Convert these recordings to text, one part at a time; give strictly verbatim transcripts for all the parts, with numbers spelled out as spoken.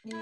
𠊎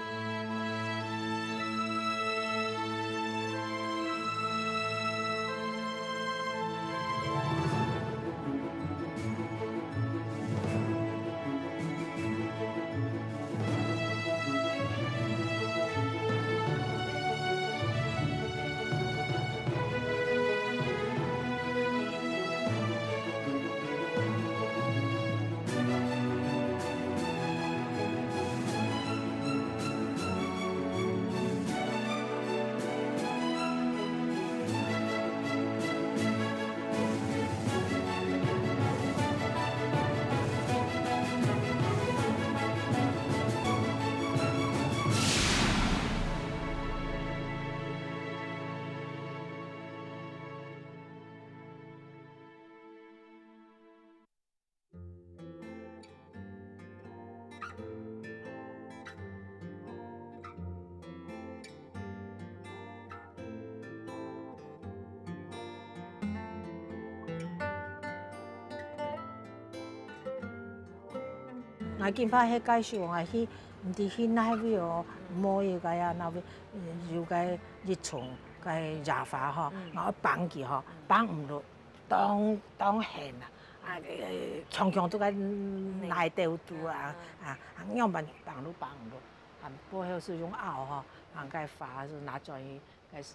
今晡日介紹𠊎去，毋知去哪位哦，無一个啊，哪位，嗯，有个一叢个野花吼，嗯。然後放佢吼，嗯。放毋落，當，當遠啊，啊，呃，強強都个泥兜肚啊，嗯。啊，啊，仰般放都放毋落，啊，背後係用拗吼，啊，个花係拿轉去 个洗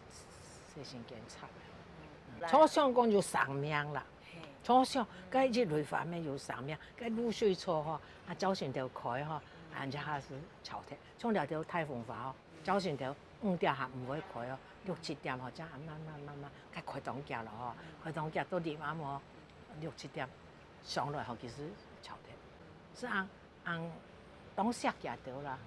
身間插个。嗯。就想講有生命啦，嘿。就想，嗯。个一蕊花咩有生命，个露水草吼，啊，朝晨頭開吼，嗯。啊，這下係潮忒。像這兜大紅花吼，嗯。朝晨頭五點還毋會開哦，六七點吼，正慢慢慢慢，該開當遽了吼，嗯。開當遽到臨暗哦，六七點上來吼，其實潮忒。係啊， 恁當惜佢兜啦。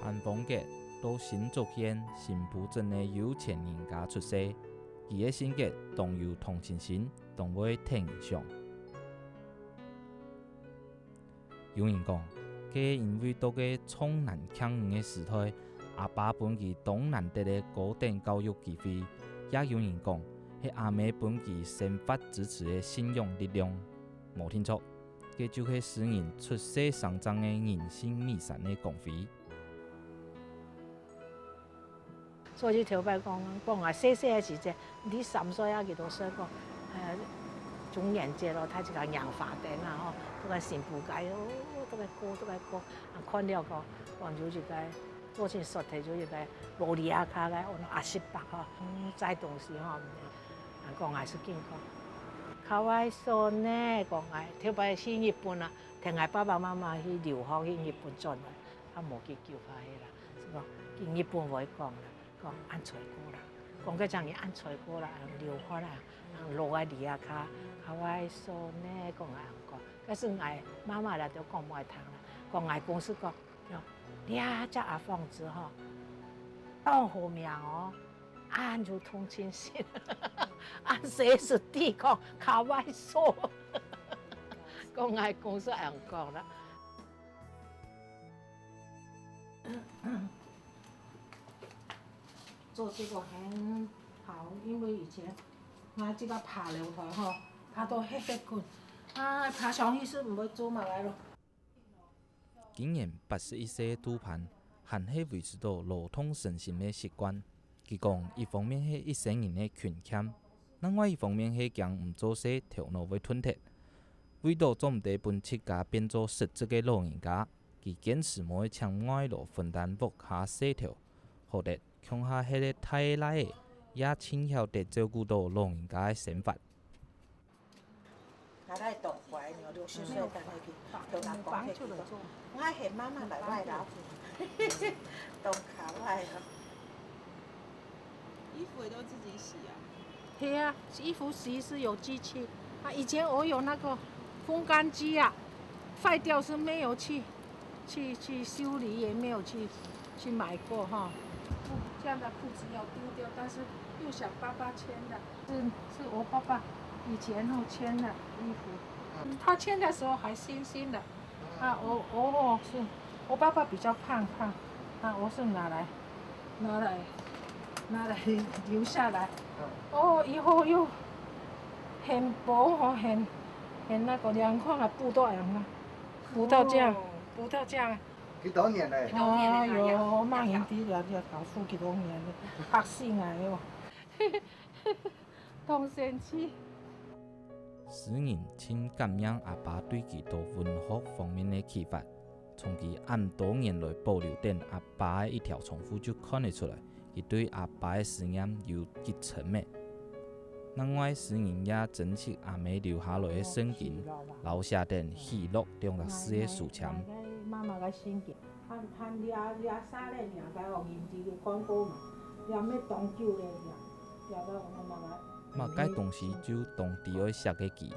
潘鳳傑到新竹縣新埔鎮个有錢人家出世， 佢个性格當有同情心，當會疼人。有人講，佢因為在該重男輕女个時代，阿爸分佢當難得个高等教育機會，也有人講，係阿姆分佢生活支持个信仰力量。無定著，該就係詩人出世生長个人性美善个光輝。 所以頭擺講，講啊，細細个時節，你三歲啊，幾多歲講，呃，中元節咯，佢自家拈花燈啊，吼，在該新埔街，哦，在該過，在該過，啊，看了個，講有一個，做陣說忒有一個羅里亞卡个，哦，阿西伯吼，嗯，摘東西吼，啊，講𠊎係緊講，かわいそうね，講𠊎，頭擺去日本啊，同𠊎爸爸媽媽去留學去日本轉來。 啊，無幾久下去啦，係講，佢日本話講啦，講恁衰過啦，講个正經恁衰過啦，流汗啦，落个里啊卡，かわいそうね，講恁講。但是𠊎媽媽啦就講毋會聽啦，講𠊎公司講，你啊，這阿鳳子吼，當好命哦，恁有同情心，恁捨得抵抗，かわいそう，講𠊎公司恁講啦。 做這個很好，因為以前他這個爬樓梯吼，他都會滾，啊，爬上去是毋會做麼个咯。今年八十一歲个杜潘，還係維持到勞動身心个習慣。佢講，一方面係一生人个勤儉，另外一方面係驚毋做事頭腦會鈍忒。為著做毋得分自家變做失職个老人家， 佢堅持毋會請外勞分擔屋下事頭，好得共下歇个大倈仔，也盡曉得照顧到老人家个生活。他來當乖呢，六十歲還會去，頭那講起去講，我係媽媽來外勞，當可愛哦。 衣服也都自己洗啊？对啊，衣服洗是有机器。啊，以前我有那个烘干机啊，坏掉是没有去，去，去修理，也没有去，去买过哈。不，这样的裤子要丢掉，但是又想爸爸签的，是，是我爸爸以前哦，签的衣服，他签的时候还新新的，啊，我我哦是，我爸爸比较胖胖，啊，我是拿来拿来拿来留下来，哦，以后又很薄哦，很很那个两块的布都一样啊，薄到这样，薄到这样。几多年嘞？哎哟，万人知了，这老师几多年了，吓死我哟！当生气。詩人盡感念阿爸對佢到文學方面个啟發，從佢恁多年來保留等阿爸个一條長褲就看得出來，佢對阿爸个思念有幾深咩。另外，詩人也珍惜阿姆留下來个聖經，摎寫等喜樂兩隻字个書籤。媽媽个聖經，還還掠掠三个名个哦，認真个看過嘛，掠乜當久个，掠掠到媽媽个。 麼个東西就當知愛惜个佢，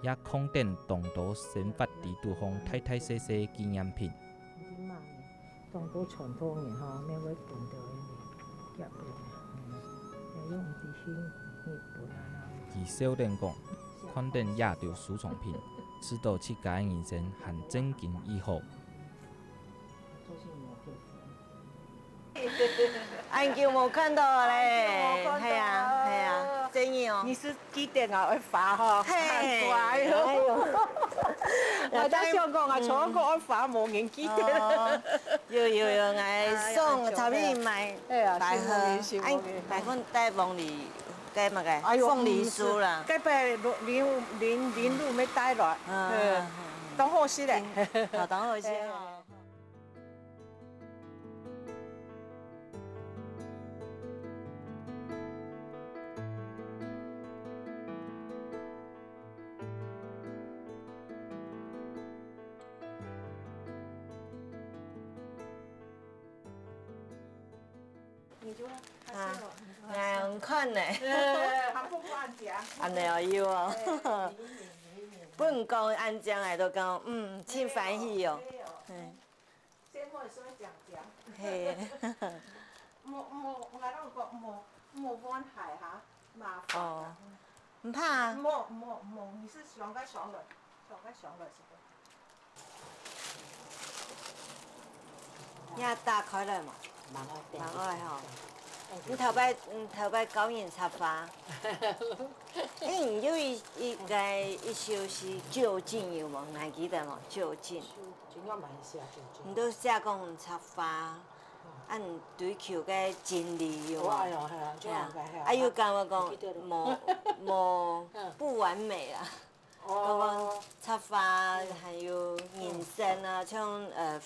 也囥等當多生活裡肚項大大細細个紀念品。當多傳統个吼，乜會講到个呢，夾个，嗯，也用毋知去日本啊那。佢笑等講，看等這兜收藏品，試著自家个人生還正經已好。 恁久無看到咧，係啊，係啊，真有哦。你是記得啊，愛發吼，嘿，很乖哦。哎喲，我在想講啊，嗯，從來愛發，無人記得。哦，有有有，𠊎送，哎呀，差不多買，哎呀，百合，幸福你，幸福你。哎，百合帶鳳梨，該麼个，哎喲，鳳梨酥啦。嗯，是，該擺林林林林路沒帶來，嗯，嗯，嗯，嗯。當好食咧。好，當好食哦。哎。 你就發現了，啊，你就發現了。哎，很看呢。哎，還不如恁樣。恁樣哦，有哦。哎，你，你，你，你。分講恁樣，哎，都講，嗯，真歡喜哦。哎，哎，哎。嗯。 這莫說講講。嘿。莫，莫，𠊎摎你講，莫，莫換鞋哈，麻煩啊。哦，毋怕啊。莫，莫，莫，你係想該想來，想該想來係無？你愛打開來嘛？慢慢點。慢慢吼。你頭擺，嗯，頭擺教人插花。哎，你有一，一個，一首詩《就近》有無？你還記得無？《就近》。真个蠻寫就近。你都寫講插花，啊，你追求个真理有無？哦，哎喲，係啊，就恁樣，係啊。啊，又感覺講，無，無，嗯。不完美啦。哦。感覺插花還有人生啊，像，呃，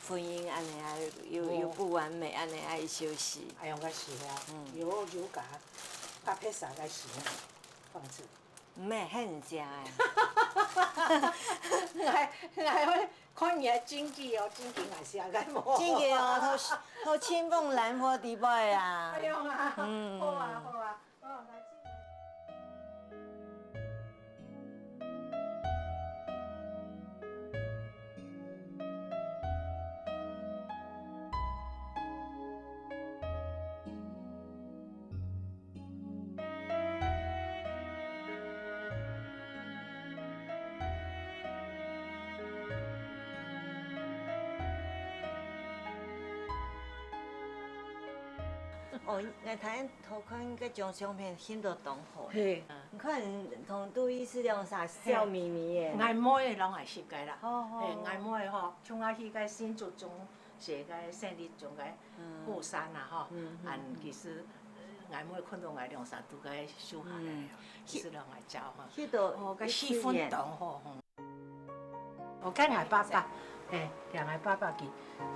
婚姻恁樣啊，有，有不完美恁樣啊，一首詩。哎喲，該是啊，嗯。有，有个，甲別儕个詩，放置。 毋係，係你寫个。𠊎，𠊎會看你个真跡哦，真跡𠊎寫个無。真跡哦，都，都清風蘭花底背啊。哎喲啊，嗯。好啊，好啊，好啊，𠊎真个。 哦，𠊎頭先偷看該張相片，翕到當好。嘿。你看，同杜醫師兩儕笑眯眯个。嘿。𠊎妹攏愛翕个啦。好，好，嘿，好。𠊎妹吼，像𠊎去該新竹中 這个勝利中个後生啊，吼，嗯，嗯，恁其實，呃，𠊎妹看到𠊎兩儕都該笑下來啊，嗯。其實兩儕笑吼。翕到哦，該氣氛當好，吼。哦，該𠊎爸爸，嘿，該𠊎爸爸佢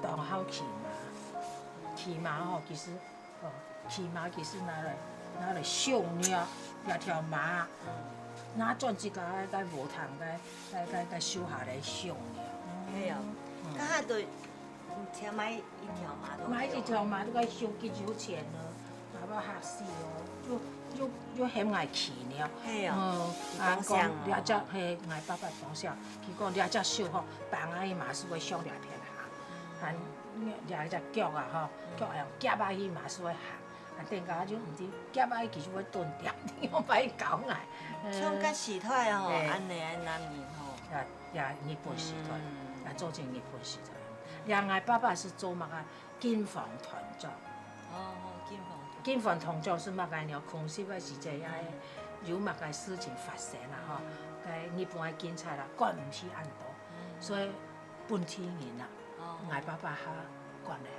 當好騎馬，騎馬吼，其實 哦，騎馬其實拿來，拿來秀鳥，這條馬，拿轉自家个，个禾埕个，个，个，个樹下來秀鳥。係哦，嗯。該下都，嗯，請買一條馬都買一條馬都該收幾多錢呢？爸爸嚇死哦，又，又，又嫌𠊎騎鳥。係哦，嗯，佢講啥哦？啊，講這隻，嘿，𠊎爸爸講啥？佢講這隻秀吼，放啊，伊嘛係會上這片行，還這隻腳啊，吼，腳啊，夾啊，伊嘛係會行。啊，等下就毋知夾啊，其實會斷掉，你用白搞來。嗯。像該時代吼，嘿。恁呢恁難呢吼。也，也日本時代，嗯。也做成日本時代。也，𠊎爸爸係做麼个？ 警方團長。哦，警方團長。警方團長係麼个呢？空襲个時節，也有麼个事情發生啊，吼，該日本个警察啦，管毋起恁多，嗯。所以本地人啊，哦。𠊎爸爸較管得下。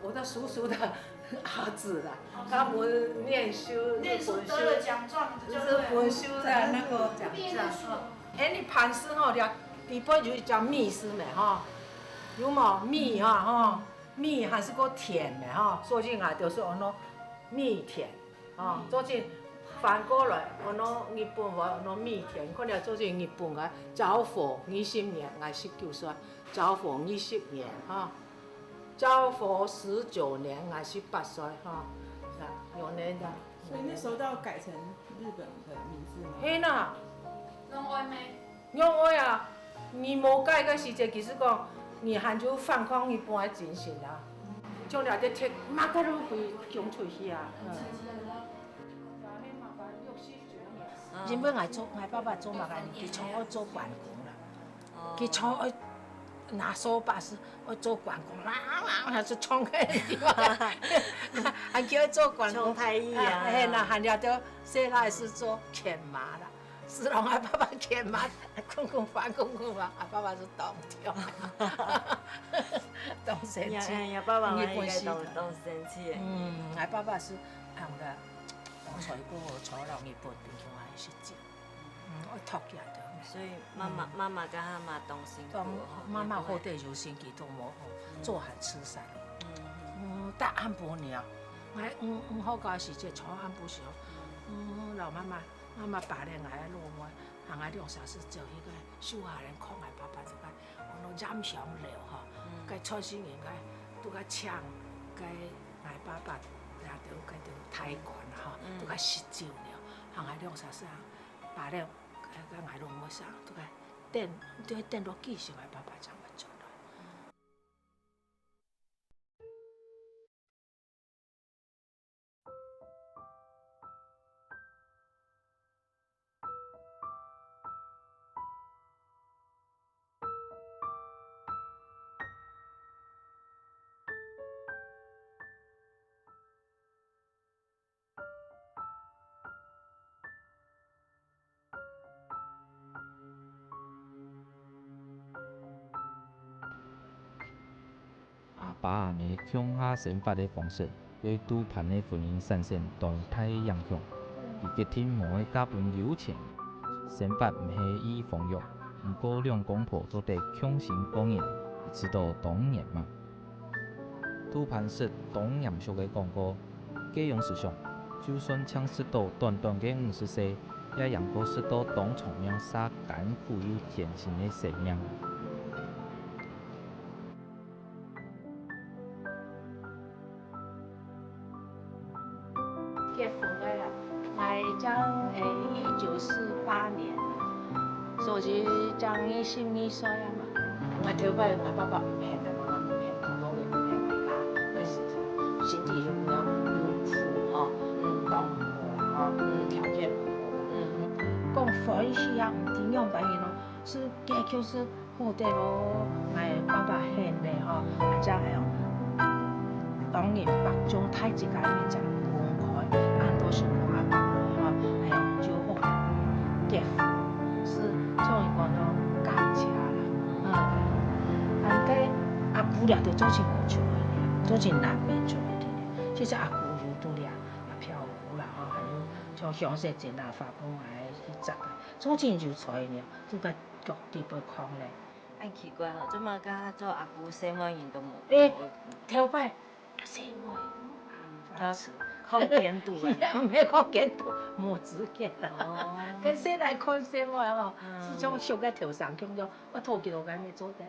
我的叔叔的阿姊啦，他們念書，念書得了獎狀，就對了。日本書的那個獎狀，哦。 哎，你辦事吼，這裡背有一隻米字咩吼？有無？米啊吼，米還係个田咩吼？所以𠊎就係安到米田吼，做成翻過來，安到日本話安到米田，看了做成日本个昭和二十年，𠊎十九歲，昭和二十年吼，昭和十九年，𠊎十八歲吼，那有年的。所以那時候都要改成日本的名字嗎？嘿呐。攏愛咩？ 用愛啊，你無改个時節，其實講，你還有反抗日本个精神啊。像這个鐵，馬上就會衝出去啊。嗯。因為𠊎做，𠊎爸爸做麼个呢？佢常愛做關公啦。哦。佢常愛拿掃把係愛做關公，啦啦啦，就衝个地方。還叫佢做關公。衝太一啊。哎，嘿，那還要叫細倈係做牽馬啦。 係摎𠊎爸爸牽馬，講講話，講講話，𠊎爸爸係當暢，當生氣。呀，呀，呀，爸爸媽媽應該當，日本時代。當生氣个。嗯，𠊎爸爸係恁个，當衰過坐到日本兵共下去食酒，嗯，愛托佢个。所以媽媽，嗯。媽媽跟阿嬤當辛苦當，哦，媽媽好得有心，佢都無，哦，嗯。做下慈善。嗯，嗯，到暗晡呢，𠊎，嗯，嗯，好个時節，坐暗晡時候，嗯，老媽媽 媽媽揹等𠊎个老妹，行啊兩儕係走去个樹下人看𠊎爸爸，就个安到豔香樓吼，嗯。个蔡姓人个，都个請个𠊎爸爸，也都个都大官吼，嗯。都个食酒了，行啊兩儕係啊，揹等个，个𠊎老妹係啊，都个等，都等到幾時𠊎爸爸正會轉來。 阿爸姆共下生活个方式，對杜潘个婚姻產生當大个影響。佢決定無愛嫁分有錢人，生活毋係異豐裕，毋過兩公婆做得共心過日，直到當圓滿。杜潘識當嚴肅个講過， 該央時想，就算淨食到短短个五十歲，也贏過食到當長命、儕艱苦又艱辛个生命。結婚个啦，𠊎正，欸，一九四八年，所以正二十二歲啊嘛。 𠊎頭擺𠊎爸爸毋肯个，媽媽毋肯，講講也毋肯𠊎嫁，該時身體又毋好，又苦吼，當苦吼，條件毋好。講歡喜啊，毋知仰般形咯，係結局係好得咯，𠊎爸爸肯个吼，正係哦，當然伯仲大自家面前公開，恁多想講阿爸吼，哎呀，就好結婚。 係像人講到感謝啦，嗯，啊，該阿姑倈都做真無錯个呢，做真難免做个呢。其實阿姑有都倈，阿飄姑啦，吼，還有像香雪珍啊、花鳳啊，彼隻啊，做真有才呢，都在各地方囥咧。恁奇怪吼，做麼个做阿姑細妹人都無？欸，頭擺 細妹，嗯，啊，看見度啊。毋係看見度，無資格啦。哦。該細來看細妹哦，嗯。係像俗个頭上共樣，𠊎討佢落該乜做得。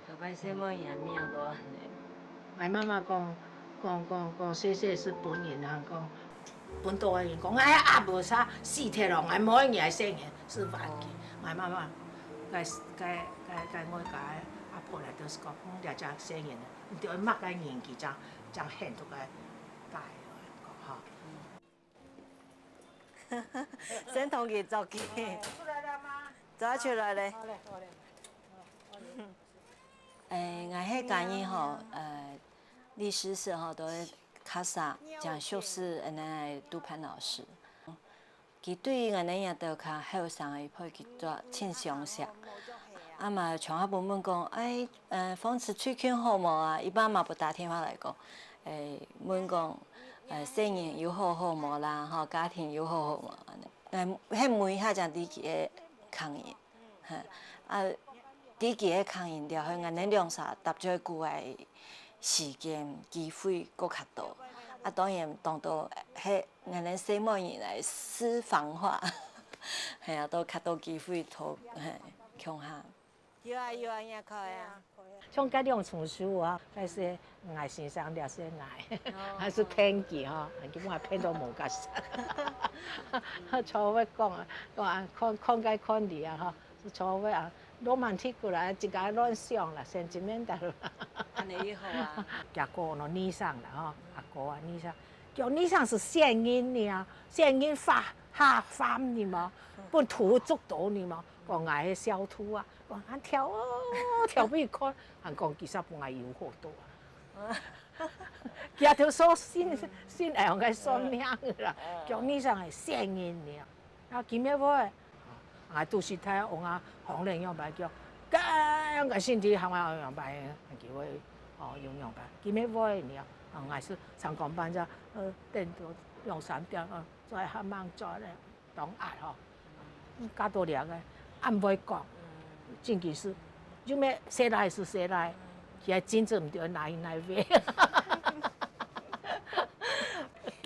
頭擺細妹也命到恁呢。𠊎媽媽講，講，講，講，細細係分人啊，講，分到个人講，哎呀，啊，無啥，死忒咯，𠊎無愛你个細人。 係環境。哦。𠊎媽媽，該，該，該，該𠊎个阿後來都係講，嗯，這隻細人，你都愛麼个年紀正，正肯做个大个，講吼。先同佢做起。出來了嗎？走出來咧。好嘞，好嘞。誒，𠊎係今日吼，呃，歷史時吼，都會較少，講熟識恁呢杜潘老師。 佢對𠊎等這兜較後生个一輩，佢都盡相惜。啊嘛，像下分問講，哎，呃，方池最近好無啊？一般嘛會打電話來講，誒，問講，呃，細人有好好無啦，吼，家庭有好好無？恁呢，呃，係問一下講自己个客人。 哈，啊，知佢个客人了後，𠊎等兩儕搭最久个時間、機會過較多。啊，當然當多係𠊎等細妹人來私房話，係啊，都較多機會討，係，共下。有啊有啊，也可以啊。 像該兩叢樹啊，該係𠊎先生，這係𠊎，還係騙佢吼，佢講騙到無个事。坐位講啊，講啊，看看該看你啊吼，坐位啊，羅曼蒂克啦，自家亂想啦，sentimental啦。恁呢也好啊。阿哥喏，二生啦吼，阿哥啊，二生，叫二生係仙人呢啊，仙人發下凡呢嘛，分土捉到呢嘛，講𠊎係小偷啊。 講恁跳哦，跳分佢看，還講其實分𠊎有好多啊。佢也都說信信愛用个算命个啦，講你像係仙人了。啊，今日會，啊，都是太王啊，紅人樣白叫，該樣个身體行啊樣白，佢會哦用樣白。今日會了，啊，𠊎係上班班咋，呃，等到兩三點啊，再還吂做咧。 當愛吼，加到了个，恁會講，正經係，有咩細賴係細賴，佢還真正毋知哪位哪位。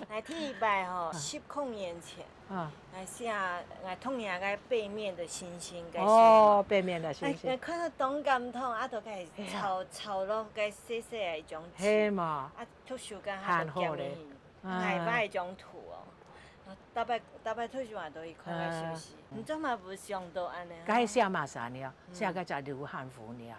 來，第一擺吼，十空年前，啊，來寫，𠊎童年个背面的星星，該寫哦，背面的星星，哎，看到當感動，啊，都開始抄抄落該細細个一張紙，係嘛？啊，讀書間還都夾入去。 𠊎畫一張圖哦，逐擺逐擺退休啊，都去看个休息。你做麼會想到恁呢？該寫麼儕呢？寫該隻劉漢福呢？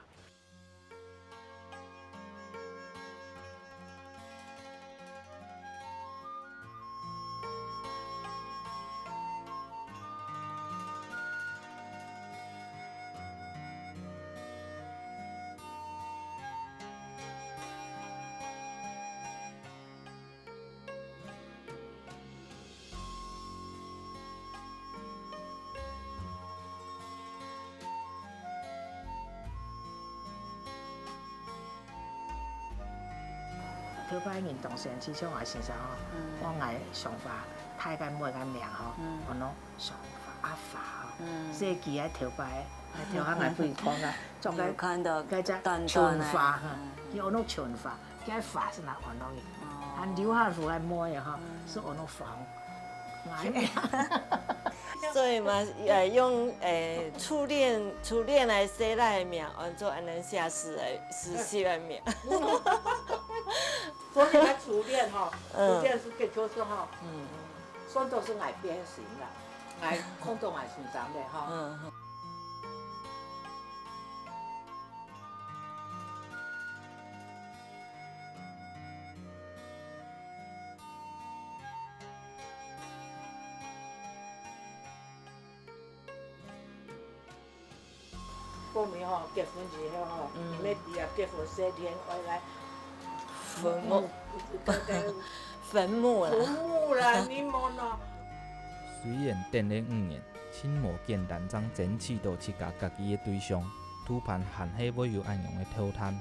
頭擺人當時就像𠊎先生吼，講𠊎想法，大个妹个名吼，安到想法阿法吼，所以佢个頭擺，頭下𠊎分佢看啊，做个有看到該隻短短个，春花哈，佢安到春花。 該花係拿安到个，啊，劉漢福个妹啊吼，係安到芳。所以嘛，呃，用，呃，初戀，初戀來細賴个名，安做恁呢寫詩个，詩集个名。所以佢初戀吼，初戀係結束之後，嗯，算到係𠊎變心啦，𠊎看到𠊎先生个吼。嗯。 講明吼，結婚以後吼，你乜知啊，結婚十天愛來墳墓，墳墓啦。墳墓啦，你莫喏。雖然等了五年，盡無簡單正爭取到自家合意个對象，杜潘還係會有恁樣个偷談。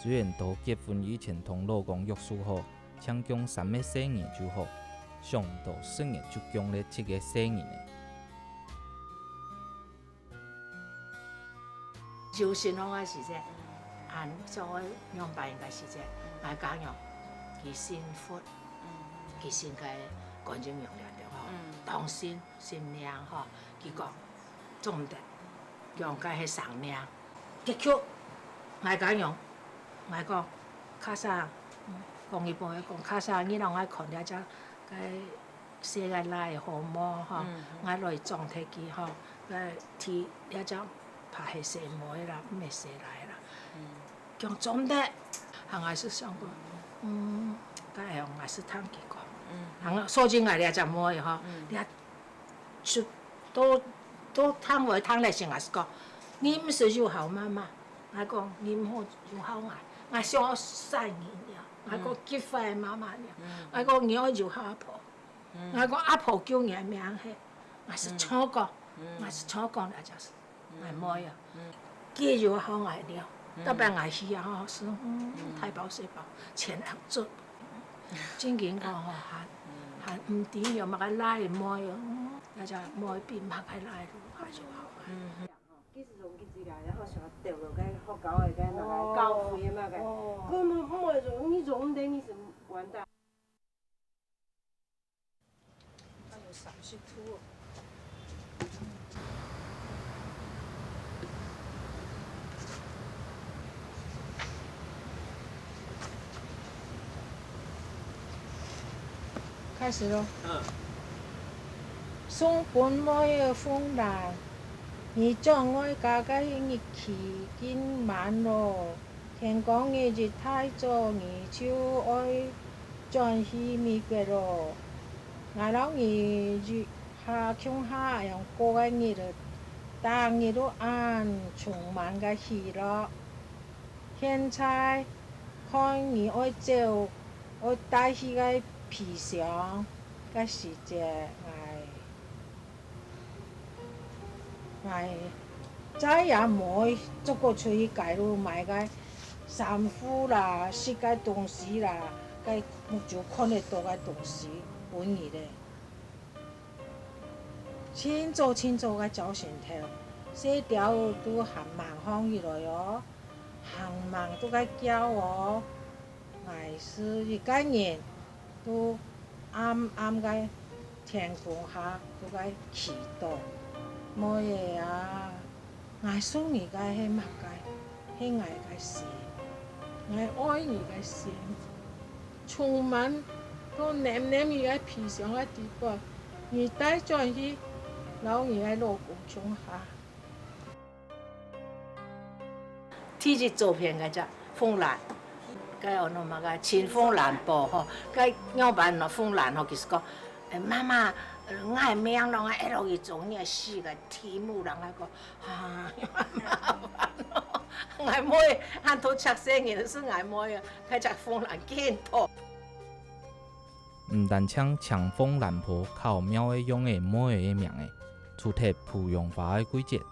雖然到結婚以前同老公約束好， 淨降三個細人就好，想毋到十月就降了七個細人呢。就新郎个時節，恁所謂樣般个時節，𠊎家娘佢信佛，佢信該觀音娘娘个吼，當信。 新娘吼，佢講做毋得，講該係生命。結局，𠊎家娘，𠊎講，卡莎，講一般講，卡莎，你同𠊎看這隻該細个倈仔好無吼？𠊎來裝忒佢吼，該提這隻怕係細妹啦，毋係細倈啦。講做毋得，𠊎係想講，嗯，該樣𠊎係聽佢講，嗯，所以𠊎這隻妹吼，這就都聽會聽得成，𠊎係講，你毋係有孝媽媽，𠊎講你毋好有孝𠊎，𠊎想愛殺你了，𠊎講激壞媽媽了，𠊎講你愛有孝阿婆，𠊎講阿婆救你个命係，𠊎係想講，𠊎係想講這隻事。 𠊎妹啊，佢有孝𠊎了，特別𠊎去啊吼，係，嗯，大包細包，錢還足。正經講吼，還，還毋知有麼个倈妹哦，嗯，這隻妹比麼个倈還有孝𠊎。其實用佢自家，然後想掉落該學校个該麼个教會个麼个，根本毋會用，你用毋得，你係完蛋。 開始咯。嗯。送分妹仔个鳳蘭，你轉外家个日期緊滿咯。 天光日一大早你就愛轉去美國咯。𠊎摎你一下共下恁樣過个日仔，逐日都恁充滿个喜樂。現在看你愛走，愛帶去个皮箱，該時節𠊎 𠊎再也無足夠出去街路買个衫褲啦、食个東西啦，該目珠看得到个東西分你咧。盡早盡早个朝晨頭，細鳥都還吂䟘起來哦，還吂都該叫哦。 𠊎係一個人，都暗暗个天光下都該祈禱。妹仔啊，𠊎送你个係麼个？係𠊎个心，𠊎愛你个心，充滿到淰淰你个皮箱个底背，你帶轉去，摎你个老公共下。 第一組片个隻鳳蘭，該安到麼个秦鳳蘭報吼，該仰般呢？鳳蘭吼，其實講，欸，媽媽，呃，𠊎个名咯，𠊎愛落去做你个詩个題目，人家講，啊，麻煩咯，𠊎妹還都赤細人，係𠊎妹啊，該隻鳳蘭見到。 毋單淨請鳳蘭婆巧妙个用了妹仔个名仔，除忒普通話个季節，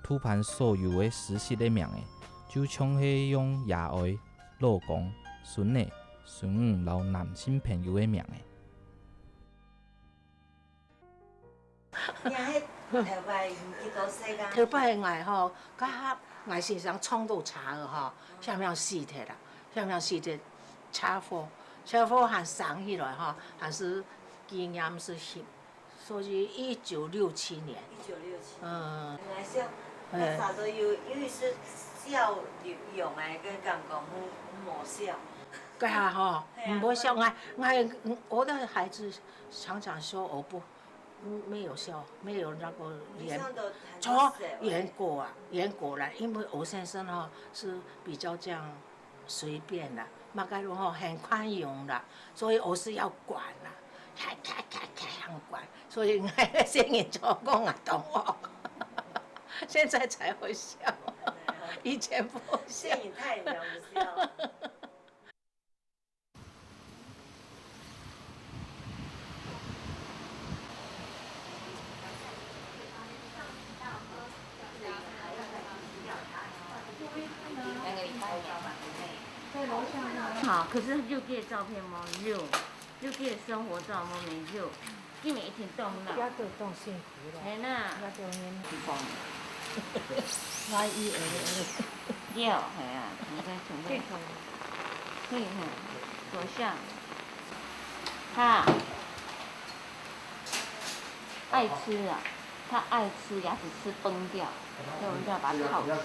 渡盤所有个時節个名仔，就像係用爺哀、老公、孫仔、孫女摎男性朋友个名仔。 你係頭擺毋記得世界？頭擺𠊎吼，該下𠊎先生撞到車仔吼，險險死忒啦，險險死忒車禍，車禍還生起來吼，還係紀念係翕，所以一九六七年。一九六七。嗯。原來係，哎。那啥都有，因為係笑容哎，跟感覺，嗯，無笑。該下吼，係啊。毋會笑，𠊎，𠊎，我的孩子常常說我不 嗯，沒有笑，沒有那個演，你上頭很多手欸。從演過啊，演過啦，因為我先生哈是比較這樣隨便啦，麼个人哈很寬容啦，所以我是要管啦，咔咔咔咔很管，所以那些人就跟我同學，現在才會笑，以前不會笑。電影太無聊，不笑。 好，可是有佢个照片無？有，有佢个生活照無？沒有。今日一定當鬧。也都當辛苦了。係啦。也都年紀大。Y E L L。對，係啊，你在準備。這種。可以，係，左下。哈。 愛吃啊，他愛吃，牙齒吃崩掉，所以我們就要把它套起來。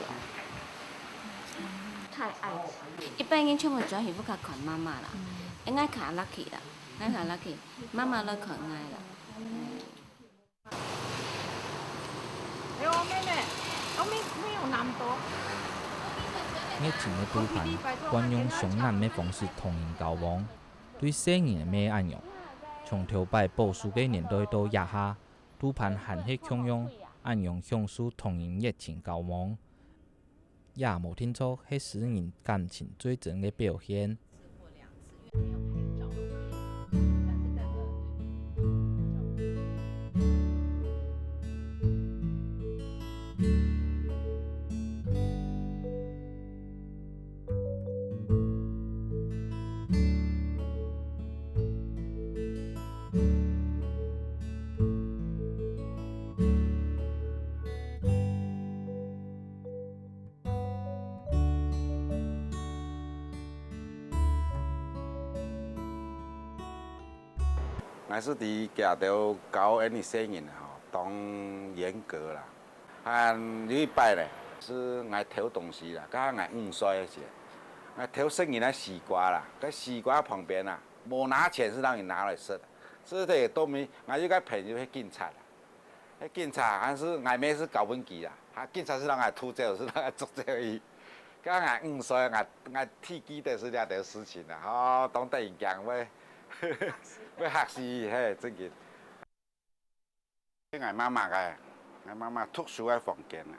太愛吃。一般人全部轉去屋下看媽媽啦，嗯。應該較lucky啦，應該較lucky，媽媽來看𠊎啦。嗯。哎，我妹妹，我妹，妹有那麼多。熱情个杜潘，慣用傷感个方式同人交往，對細人仔乜恁樣。從頭擺保守个年代到這下，杜潘還係共樣，恁樣享受同人熱情交往。也無定著係詩人感情最真个表現。 𠊎係在該兜教𠊎等細人吼，當嚴格啦。還有一擺呢，係𠊎偷東西啦，該下𠊎五歲个時節，𠊎偷細人个西瓜啦，該西瓜旁邊啊，無拿錢係讓人拿來食，食忒都沒，𠊎有個朋友係警察啦， 該警察還係𠊎乜係交分佢啦，哈，警察係讓𠊎渡走，係讓𠊎捉走去。該𠊎五歲，𠊎𠊎忒記得係這兜事情啦，吼，當得人驚會會嚇死，嘿，真个。𠊎媽媽个，𠊎媽媽讀書个房間啊，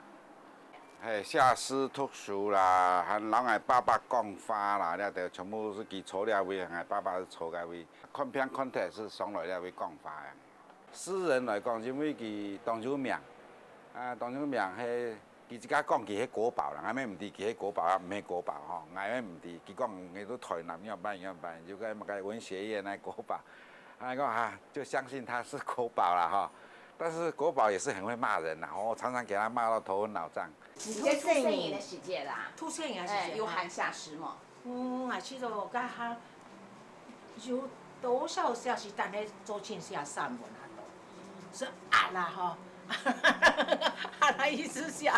嘿，寫詩讀書啦，還摎𠊎爸爸講話啦，這兜全部係佢坐這位，𠊎爸爸係坐該位，看片看忒係上來這位講話个。 詩人來講，因為佢當有名，啊，當有名係佢自家講佢係國寶啦，𠊎乜毋知佢係國寶啊，毋係國寶吼，𠊎乜毋知。佢講𠊎在臺南仰般仰般，有個麼个文學院个國寶，啊，講啊，就相信他是國寶啦哈。但是國寶也是很會罵人啦，我常常給他罵到頭昏腦脹。你在讀書个時節啦，讀書个時節，哎，有閒寫詩無？ 嗯，𠊎試著該下有多少寫詩，但係做盡寫散文啊，都係恁啦吼，恁啦意思寫。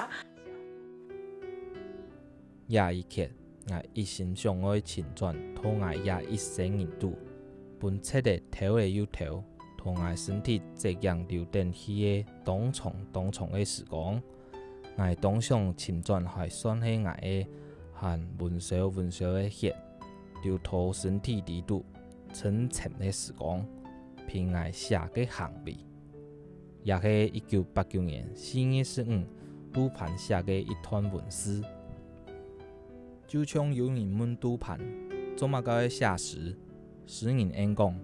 這一刻，𠊎一心想愛尋轉到𠊎這一生人肚，分賊仔偷仔又偷，同𠊎身體跡影流等去个當長當長个時光。 𠊎當想尋轉還算係𠊎个，還溫燒溫燒个血，流到身體裡肚，沉沉个時光，憑𠊎寫个行為。也係一九八九年四月十五，杜潘寫个一段文字。就像有人問杜潘，做麼个愛寫詩？詩人應講，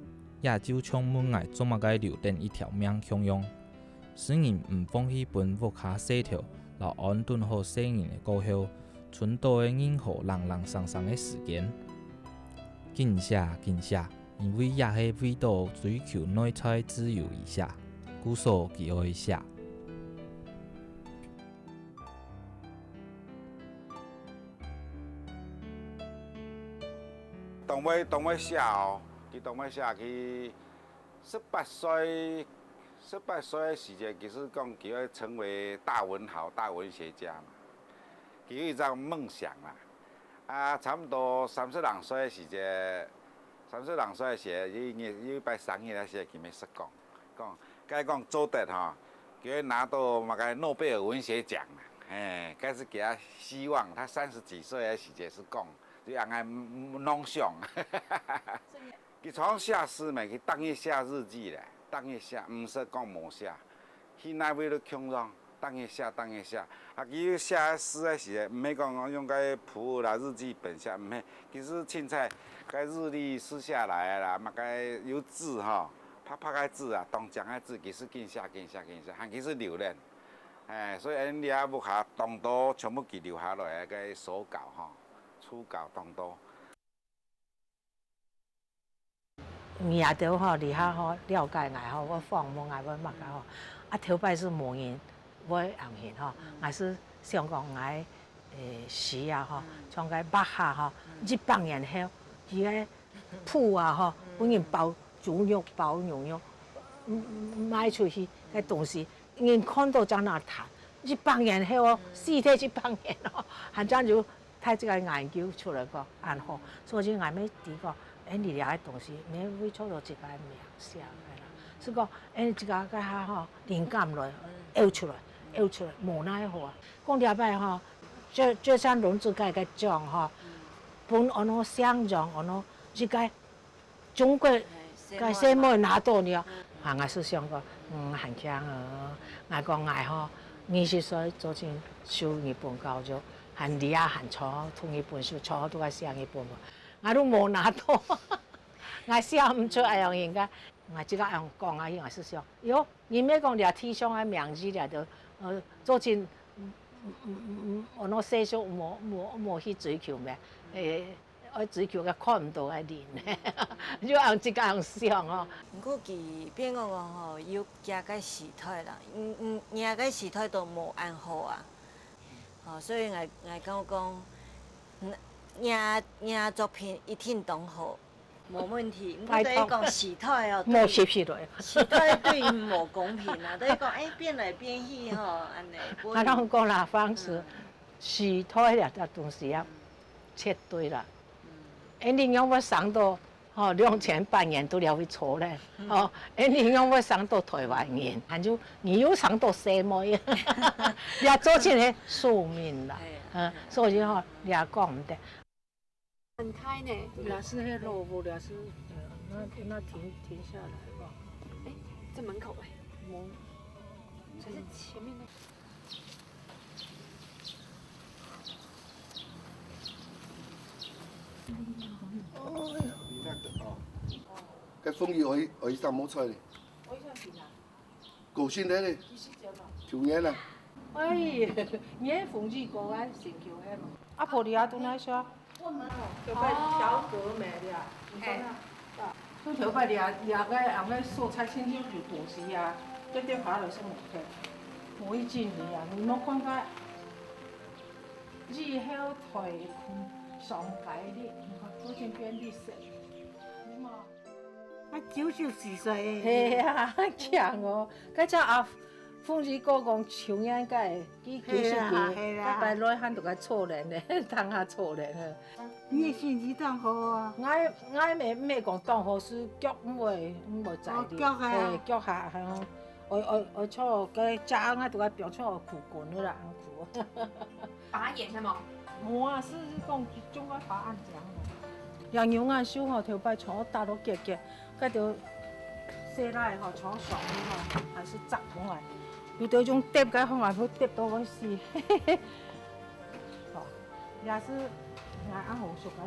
這就像問𠊎做麼个留等一條命共樣。 詩人毋放棄分屋下細頭摎安頓好細人仔過後，伸到个任何零零星星个時間。緊寫，緊寫，因為這係為著追求內在自由而寫，故所佢愛寫。 當會當會寫哦，佢當會寫，佢十八歲，十八歲个時節，佢係講佢愛成為大文豪、大文學家嘛，佢有一個夢想啦。啊，差毋多三十零歲个時節，三十零歲个時節，有一日，有一擺生日个時節，佢乜識講，講，該講做得吼，佢會拿到麼个諾貝爾文學獎啦。嘿，該係佢个希望，他三十幾歲个時節係講， 就恁樣，嗯，嗯，夢想。佢常寫詩嘛，佢逐日寫日記咧，逐日寫，毋識講無寫。去哪位都共樣，逐日寫，逐日寫。啊，佢寫詩个時節，毋係講用該簿啦、日記本寫，毋係，佢係凊彩該日曆撕下來啦，麼个有字吼，白白个字啊，當靚个字，佢係緊寫、緊寫、緊寫，還佢係留戀。哎，所以𠊎屋下當多全部佢留下來个手稿吼。 初稿當多。你也都吼，這下吼，了解𠊎吼，𠊎訪問𠊎，𠊎麼个吼，啊，頭擺係無人會恁樣吼，𠊎係想講𠊎，誒，詩啊吼，像該畫下吼，一百年後，佢个布啊吼，分人包豬肉、包牛肉，嗯，嗯，賣出去，該東西，人看到正那談，一百年後哦，死忒一百年哦，還正有 大自家研究出來个恁好，所以𠊎乜知講，哎，你這个東西，你會做到自家个名寫个啦。係講，哎，自家个下吼，靈感來，拗出來，拗出來，無奈何啊。講這擺吼，就就像輪子該个獎吼，分安到像樣安到一个中國个細妹拿到了。啊，𠊎係想講，嗯，還慶哦。𠊎講𠊎吼，二十歲做陣受日本教育，還這下還坐，讀日本書，坐都愛寫日本文，𠊎都無拿到。 𠊎寫毋出恁樣應該，𠊎自家恁樣講啊，𠊎係想，喲，你莫講這地上个名字了，都，呃，做陣，嗯嗯嗯嗯，我那世俗無無無去追求咩，誒，愛追求个看毋到个人，就恁自家恁想哦。毋過佢變講講吼，有佢个時代啦，嗯嗯，佢个時代都無恁好啊，吼，所以𠊎𠊎感覺講，嗯，佢佢作品一定當好。 無問題，毋過等於講時代哦，無對，時代對佢無公平啊，等於講，誒，變來變去吼，恁呢。𠊎同你講啦，凡事時代這隻東西啊，絕對啦。恁樣仰會生到吼兩千八年都了會錯咧，吼，恁樣仰會生到台灣人，還有你又生到細妹，也做成个宿命啦。嗯，所以吼，你也講毋得。 很開呢。也是黑萝卜，也是，呃，那那停停下來吧。哎，这门口哎，我，可是前面那。你那个哦，该风雨我一我一上没错的。我一上行啊。 高兴的呢，九年了。哎，你个凤梨糕啊，成就个嘛。阿婆，你啊，都来说。哦，就快调格没了，你看啊，啊，就头发了，了个，俺们说才青青就补习啊，这点花了是没开，没一斤的呀，你莫看看，以后退空上街的，你看都已经变绿色，你嘛。 啊，九十四岁。嘿啊，强哦！該隻阿鳳兒哥講，舊年个，佢九十幾，係啦，係啦。該擺來還在該坐等呢，當下坐等呢。你个身體當好啊。𠊎，𠊎毋係，毋係講當好，係腳毋會，毋會再力。哦，腳啊。嘿，腳下，嘿，我，我，我坐該隻，𠊎在該表坐苦滾个啦，苦。把它剪下嗎？無啊，係，係講中間把它按這樣的。 羊肉眼手吼，頭擺全部打到結結，該條細倈吼，全部上去吼，還係摘起來。有兜種跌个吼，還會跌到會死。吼，也係，𠊎阿紅熟个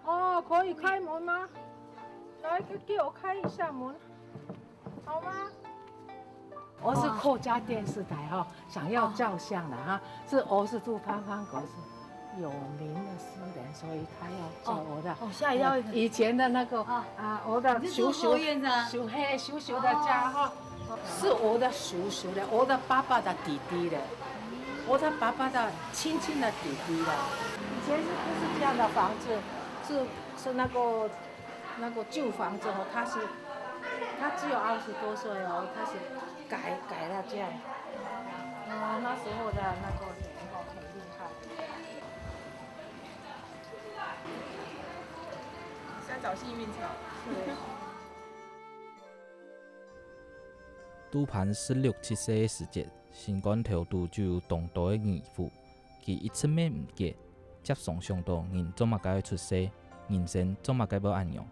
好。哦，可以開門嗎？來，給我開一下門，好嗎？我是客家電視台哈，想要照相的哈，是我是杜潘潘国是有名的诗人，所以他要照我的。哦，吓一跳。以前的那个啊，我的叔叔，叔黑叔叔的家哈，是我的叔叔的，我的爸爸的弟弟的，我的爸爸的亲亲的弟弟的。以前是不是这样的房子？是是那个 那个旧房子哦，它是，它只有二十多岁哦，它是改，改了这样。哦，那时候的那个人哦，很厉害。三角幸运草。对。杜潘十六七岁个时节，心肝头肚就有当多个疑惑。 佢一直乜毋解，輒常想到人做麼个會出世，人生做麼个會恁樣。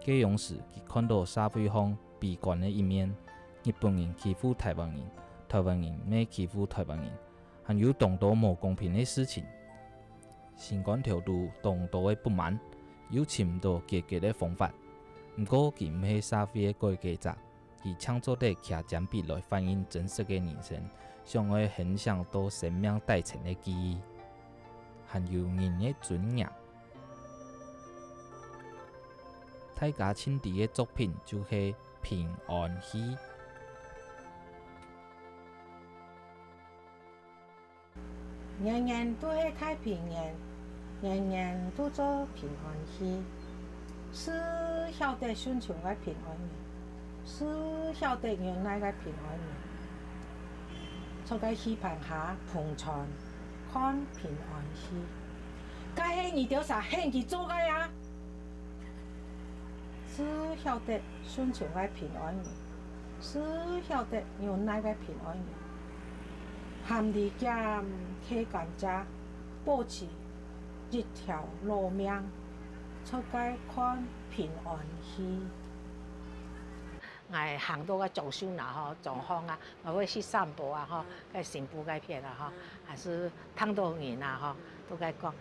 該央時，佢看到社會項悲觀个一面，日本人欺負台灣人，台灣人乜欺負台灣人，還有當多無公平个事情。心肝頭肚當多个不滿，又尋毋到解決个方法。毋過，佢毋係社會个改革者， 佢淨做得擎鉛筆來反映真實个人生，想愛分享到生命底層个記憶，還有人个尊嚴。大家盡知个作品就係平安喜。 年年都係大平安，年年都做平安戲。係曉得尋常个平安人，係曉得忍耐个平安人，坐在戲棚下捧場看平安戲。該係你兜儕喊佢做个啊？只曉得順從个平安人，只曉得忍耐个平安人，含利劍提甘蔗，保持一條老命，出街看平安戲。𠊎行到个裝修那吼，裝潢啊，𠊎會去散步啊吼，該新埔該片啊吼，還係聽到人啊吼，都在講，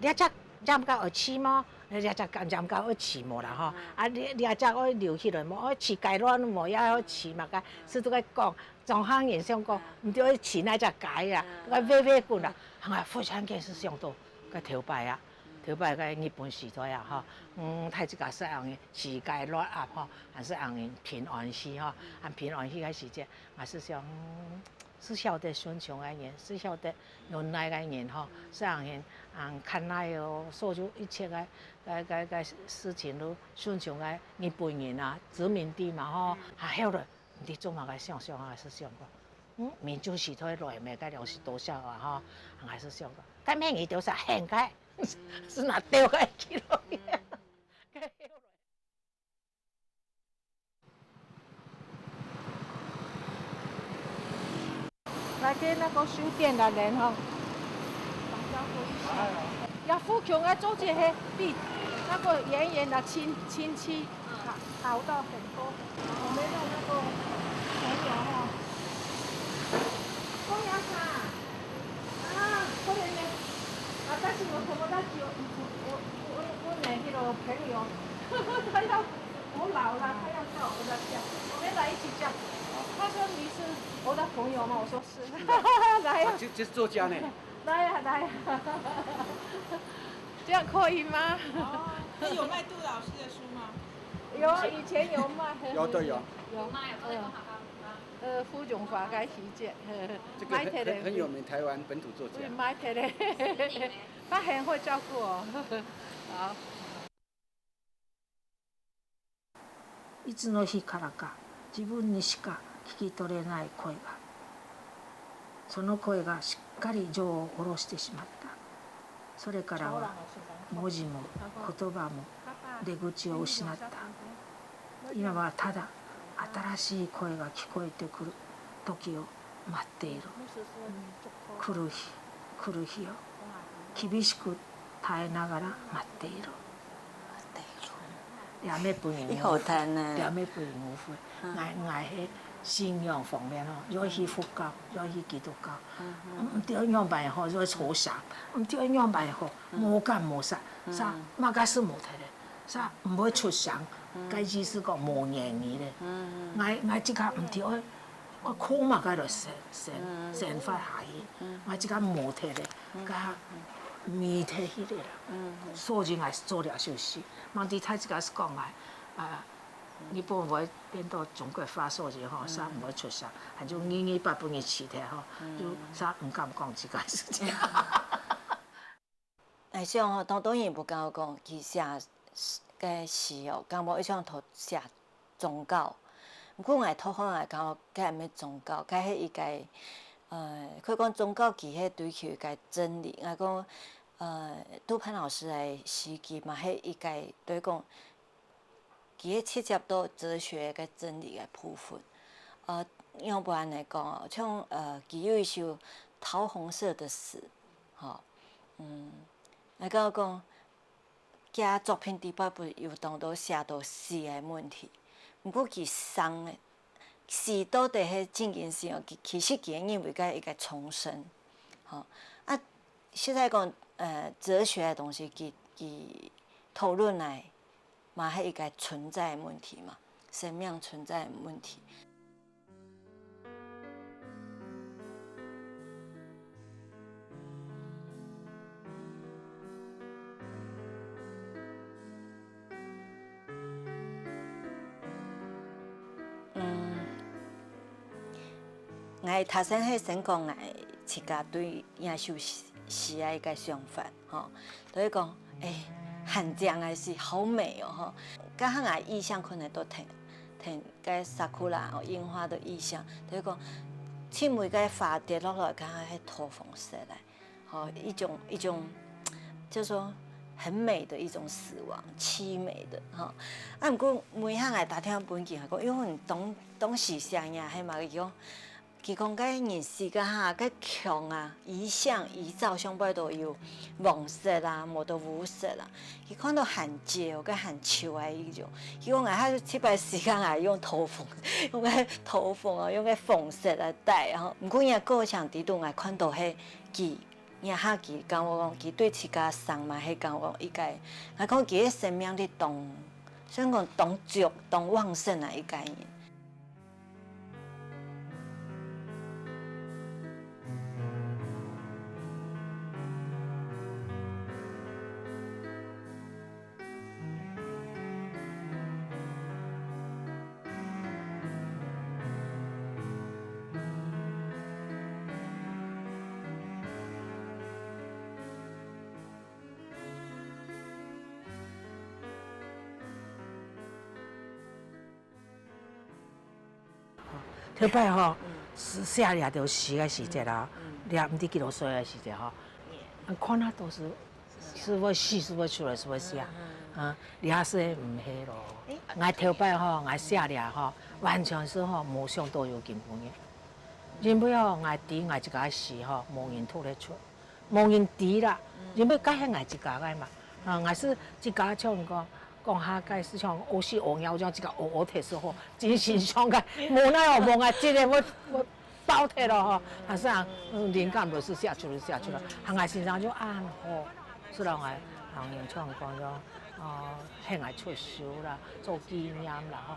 誒，這隻 染膏愛試無？這隻染膏愛試無啦吼？啊，這這隻愛留起來無？愛試雞卵無？也愛試麼个？係都在講，裝潢人想講，毋知愛試哪隻雞啊？都在噦噦滾啊！啊，忽然間係想到，該頭擺啊，頭擺該日本時代啊吼，嗯，大自家係恁樣試雞卵啊吼，還係恁樣平安戲吼，還平安戲个時節，還係想，嗯， 係曉得順從个人，係曉得忍耐个人吼，係恁樣，嗯，看待哦，所有一切个个个个事情都順從个日本人啊，殖民地嘛吼，啊後來毋知做麼个想想啊，係想講，嗯，民主時代來咩，該量係多少啊吼，還係想講，該咩人都係喊个，係拿刀个去咯。 來，給那個書店的人哈，打招呼一下。要附近的做這些比那個圓圓的親親戚好好到很多。我們的那個朋友哈，公羊茶啊，可憐的，私の友達を、我我我我那個朋友，他要 我老了，他要叫我的叫，我们来一起叫。他说你是我的朋友吗？我说是。来呀、啊，这这是作家呢。来呀、啊，来呀、啊。这样可以吗？哦，那有卖杜老师的书吗？有，以前有卖。有的有。有卖，有卖。呃，芙蓉花开时节，这个很很很有名，台湾本土作家。卖的嘞。他很会照顾我。好。 いつの日からか、自分にしか聞き取れない声が、その声がしっかり情を下ろしてしまった。それからは文字も言葉も出口を失った。今はただ新しい声が聞こえてくる時を待っている。来る日、来る日を、厳しく耐えながら待っている。待っている。這乜分人誤會，這乜分人誤會。𠊎𠊎係信仰方面吼，愛去佛教，愛去基督教，毋知愛仰般好，愛坐禪，毋知愛仰般好，無感無實，啥麼个事無忒咧。 啥毋會出聲，該意思講無言語咧。𠊎𠊎自家毋知愛愛靠麼个來生生生活下去，𠊎自家無忒咧，該迷忒去咧啦。所以𠊎做了休息，望知大自家係講𠊎啊，日本會變到中國化，所以吼，啥毋會出聲，還就二二八分人辭退吼，就啥毋敢講自家事情。 𠊎想吼，當多人會講，佢寫个詩哦，敢無一像讀寫宗教？毋過𠊎讀好𠊎感覺，該毋係宗教，該係一個，呃，可以講宗教佢係追求一個真理。𠊎講，呃，杜潘老師个詩句嘛，係一個，對講， 佢係直接到哲學个真理个部分。呃，仰般來講哦，像呃，佢有一首《桃紅色的死》，吼，嗯，來講講，佢作品裡背有當多寫到死个問題，毋過佢生个死到底係正經死哦，其其實佢認為个一個重生，吼，啊，實在講，呃，哲學个東西，佢佢討論來 嘛係一個存在个問題嘛，生命存在个問題。嗯，𠊎頭先係先講𠊎自家對這首詩詩个一個想法。 吼，就係講，欸，很靚个詩，好美哦，吼。加上𠊎意象可能都跈跈該sakura哦，櫻花个意象，就係講，盡尾个花跌落來，加上係桃紅色个，吼，一種一種，就說很美的一種死亡，淒美的哈。啊，毋過每下𠊎打電話分佢，𠊎講，喲，你當當時寫呀，係嘛？佢講，佢講該人死个哈，該牆啊，遺像、遺照上背都有黃色啦，無都烏色啦。佢看到還焦，該還臭个一種。佢講，𠊎還有七八時間還用頭粉，用个頭粉哦，用个紅色來帶，然後毋過人家過牆底肚，𠊎看到係佢 這下佢講，𠊎講，佢對自家生嘛，係講，𠊎講，一個，𠊎講佢个生命力當，雖然講當足、當旺盛啊，一個人。 頭擺吼，寫這兜詩个時節啊，這毋知幾多歲个時節吼，看啊都係，係會死，係會出來，係會死啊。啊，這下係毋係咯？𠊎頭擺吼，𠊎寫這吼，完全係吼，無想到有今晡日。因為吼，𠊎知𠊎自家死吼，無人讀得出。 無人知啦，因為該係𠊎自家个嘛。啊，𠊎係自家像講，講下該係像屙屎屙尿，像自家屙屙忒時候，精神上个，無奈何，無𠊎真个會，會爆忒咯吼。但是啊，嗯，靈感就是寫出來，寫出來，行𠊎先生就恁好，係啦，𠊎行人像講講，哦，喊𠊎出書啦，做紀念啦吼。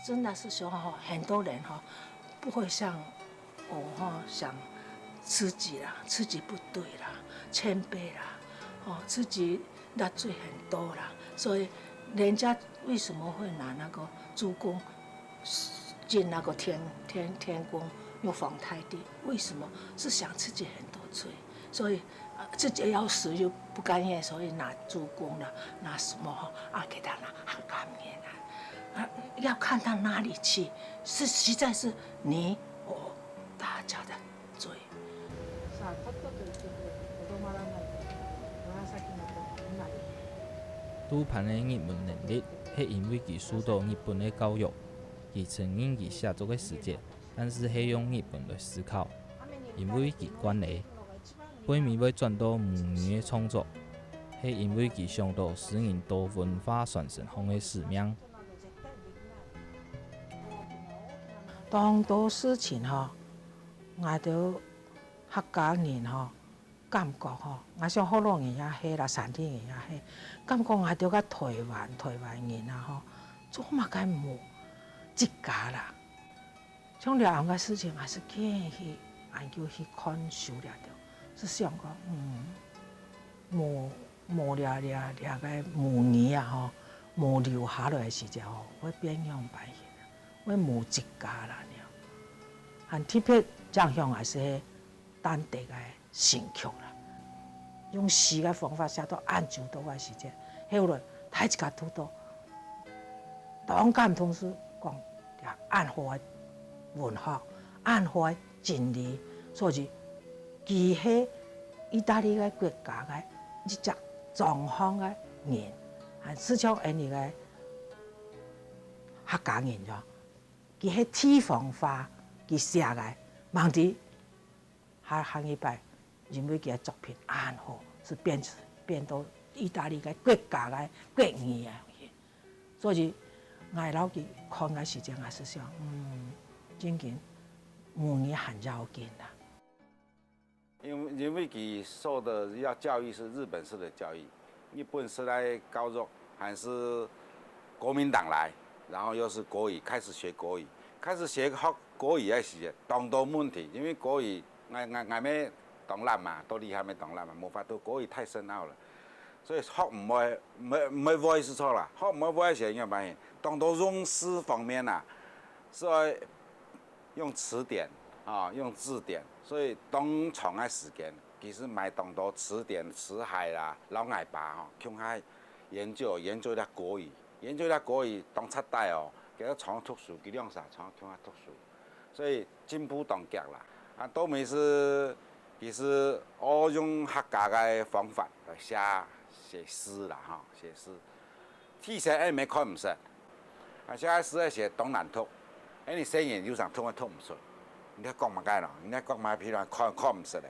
真的是說哈，很多人哈，不會像我哈，想自己啦，自己不對啦，謙卑啦，哦，自己 得罪很多啦，所以人家為什麼會拿那個豬公進那個天天天宮，又皇太帝？為什麼？是想自己很多罪，所以呃自己要死又不甘願，所以拿豬公啦，拿什麼哈啊給他拿，很甘願啊，啊要看到哪裡去，是實在是你我大家的 罪。 杜潘个日文能力，係因為佢受到日本个教育。佢承認佢寫作个時節，但是係用日文來思考，因為佢慣了。背尾會轉到母語个創作，係因為佢想到詩人在文化傳承項个使命。當多事情吼， 𠊎兜客家人吼，感覺吼，𠊎想福佬人也係啦，山地人也係，感覺𠊎兜个台灣，台灣人啊吼，做麼个無自家啦？像這樣个事情，𠊎係建議去研究去看書了的，係想講，嗯，無，無這，這，這个母語啊吼，無留下來个時節吼，會變樣般形，會無自家啦，了。 還特別影響个係丹德个新曲啦。用詩个方法寫到恁周到个時節，後來大自家讀到，當感動，係講，呀，恁好个文學，恁好个真理，所以佢係義大利个國家个一隻掌項个人，還係像𠊎俚个客家人樣。 佢係地方話，佢寫个，吂知下下一擺，因為佢个作品恁好，係變，變到義大利个國家个國語啊。所以，𠊎摎佢看个時節，𠊎係想，嗯，正經，母語還要緊啊。 因，因為佢受的要教育是日本式的教育，日本時代教育還是國民黨來，然後又是國語，開始學國語，開始學學國語个時節，當多問題，因為國語，𠊎，𠊎，𠊎乜當爛嘛，到這下乜當爛嘛，無法度，國語太深奧了。所以學毋會，毋會，毋會會係著啦，學毋會會係仰般？當多用字方面啊，係愛用詞典啊，用字典，所以當長个時間，其實買當多詞典、辭海啦，摎𠊎爸吼，共下研究，研究這國語，研究這國語當徹底哦，佢常讀書，佢兩儕常共下讀書。 所以進步當遽啦。啊，到尾係，其實愛用客家个方法來寫，寫詩啦，吼，寫詩。其實𠊎乜看毋識，啊，寫詩个時當難讀，𠊎細人有常讀乜讀毋出。你在講麼个咯？你在講麼个？譬如看，看毋識咧。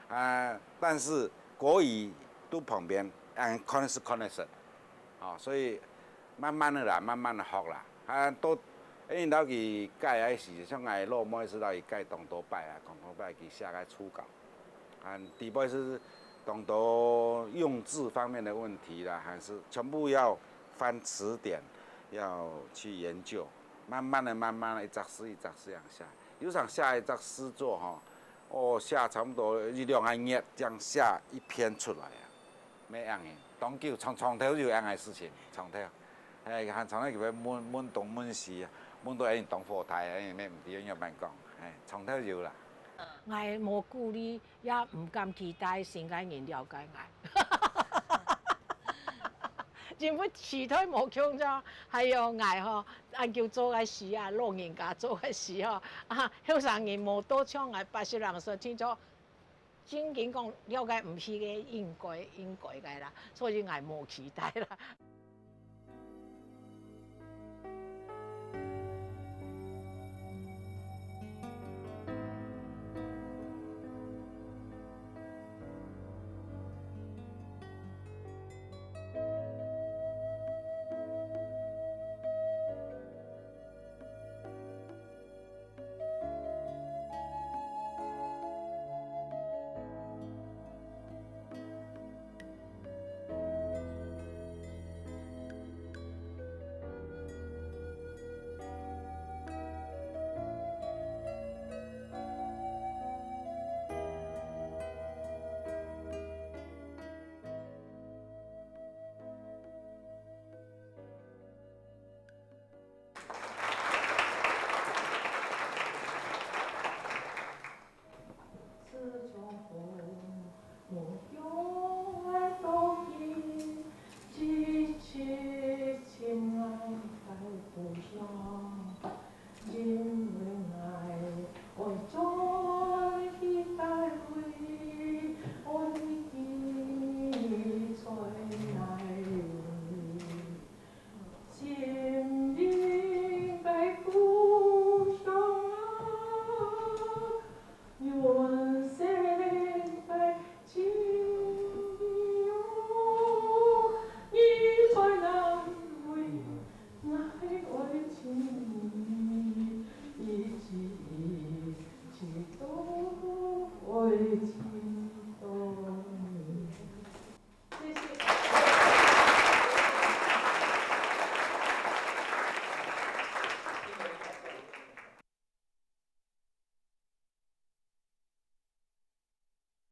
啊，但是國語在旁邊，嗯，看係看得識。 哦，所以慢慢个啦，慢慢个學啦。啊，到，因為摎佢改个時，像𠊎老妹係摎佢改當多擺啊，當多擺佢寫个初稿。啊，底背係當多用字方面的問題啦，還是全部要翻詞典，要去研究，慢慢个、慢慢个，一隻字一隻字恁樣寫。有常寫一隻詩作吼，哦，寫差不多一兩個月，正寫一篇出來啊。 乜恁樣，當久，長，長透有恁樣个事情，長透。哎，還長透佢會問，問東問西，問到恁樣當火大，恁樣乜毋知愛仰般講，哎，長透有啦。𠊎無顧慮，也毋敢期待新个人了解𠊎。因為時代無共樣，還有𠊎吼，恁久做个事啊，老人家做个事吼，啊，後生人無到像𠊎八十零歲，親像 正經講，了解毋係个應該，應該个啦，所以𠊎無期待啦。